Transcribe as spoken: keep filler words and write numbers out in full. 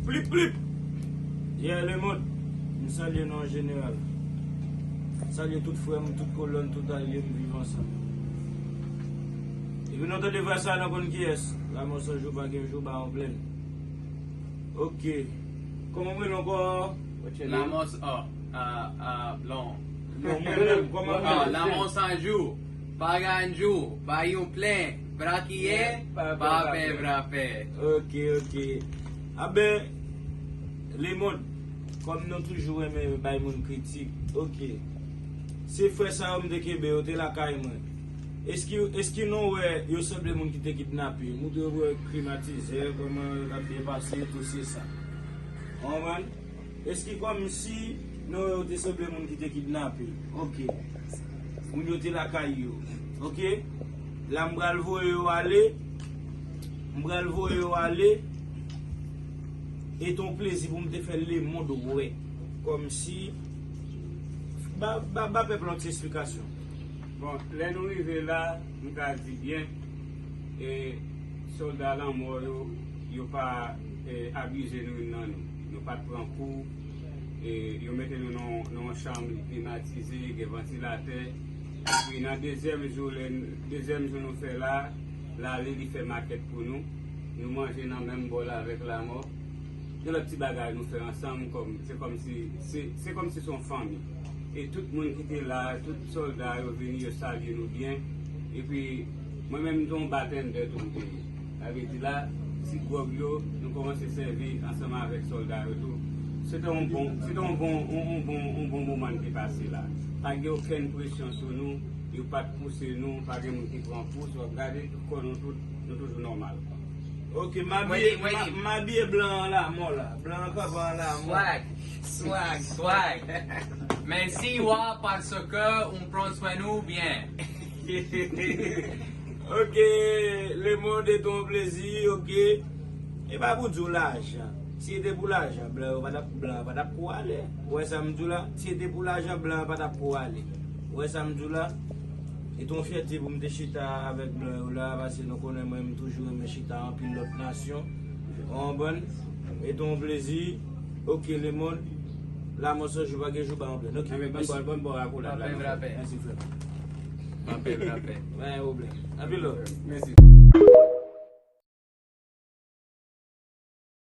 Plip, plip! Yeah, lemonn, m salye nou an jeneral. M salye tout frè m, tout kolòn, tout alye m, viv ansanm. Epi nou tande vwa sa, nou konn kiyès. Lanmò san jou, pa gen jou, ba yon plèn. Ok. Kòman w rele ankò? What's your name? Lanmò s-, oh, ah, ah, non. Non, mwen menm, kòman w rele? Ah, lanmò san jou. Pa gen jou, ba yon plèn. Brakiye, pa pè, pa pè. Ok, ok. Aben, lemonn, kòm nou toujou renmen bay moun kritik, ok. Se frè sa yo m te kenbe, yo te lakay mwen. Eski, eski nou wè yo sanble moun ki te kidnape? Moun yo wè krim atizè, kòman yo t ap byen pase, tou se sa. Ou konprann? Eski kòmsi nou wè yo te sanble moun ki te kidnape? Ok. Moun yo te lakay yo. Ok. La m pral voye yo ale. M pral voye yo ale. E te yon plezi pou m te fè lemonn wè. Kòmsi. Ba, ba, ba pèp la yon ti esplikasyon. Bon, lè nou rive la, m ka di byen, e sòlda lanmò yo, yo pa, e, abize nou youn nan nou. Nou pa t pran kou, e yo mete nou nan, nan yon chanm li klimatize, gen vantilatè. Epi nan dezyèm jou, lè n-, dezyèm jou nou fè la, l ale, li fè makèt pou nou. Nou manje nan menm bòl avèk lanmò. Gen lòt ti bagay nou fè ansanm, kòm, se kòmsi, se, se kòmsi se yon fanmi. E tout moun ki te la, tout sòlda yo vini, yo salye nou byen. Epi, mwen menm, m te yon batendè tou m te ye. Sa vle di la, ti gwòg yo, nou kòmanse sèvi ansanm avèk sòlda yo tou. Se te yon bon, se te yon bon, yon, yon bon, yon bon moman n te pase la. Pa gen okenn presyon sou nou, yo pa t pouse nou, pa gen moun ki pran pous, w ap gade, tout kò nou tout, nou toujou nòmal. Ok, m abiye, m a-, m abiye blan an lanmò la. Blan an kanpe an lanmò. Swag, swag, swag. Mèsi wa, paske ou pran swen nou byen. Ok, lemonn, se te yon plezi, ok. E pa pou di w lajan. Si se te pou lajan, blan yo pa t ap, blan yo pa t ap pou ale. Ou wè sa m di w la? Si se te pou lajan, blan yo pa t ap pou ale. Ou wè sa m di w la? E te yon fyète pou m te chita avèk blan yo la, paske nou konnen mwen, m toujou renmen chita anpil lòt nasyon. Ou konprann? E te yon plezi. Ok, lemonn. Lanmò san jou, pa gen jou, ba yon plèn. Ok, mèsi. Bon, bon, bon, akolad la. Mèsi, frè. Pa gen pwoblèm. Anpil love. Mèsi.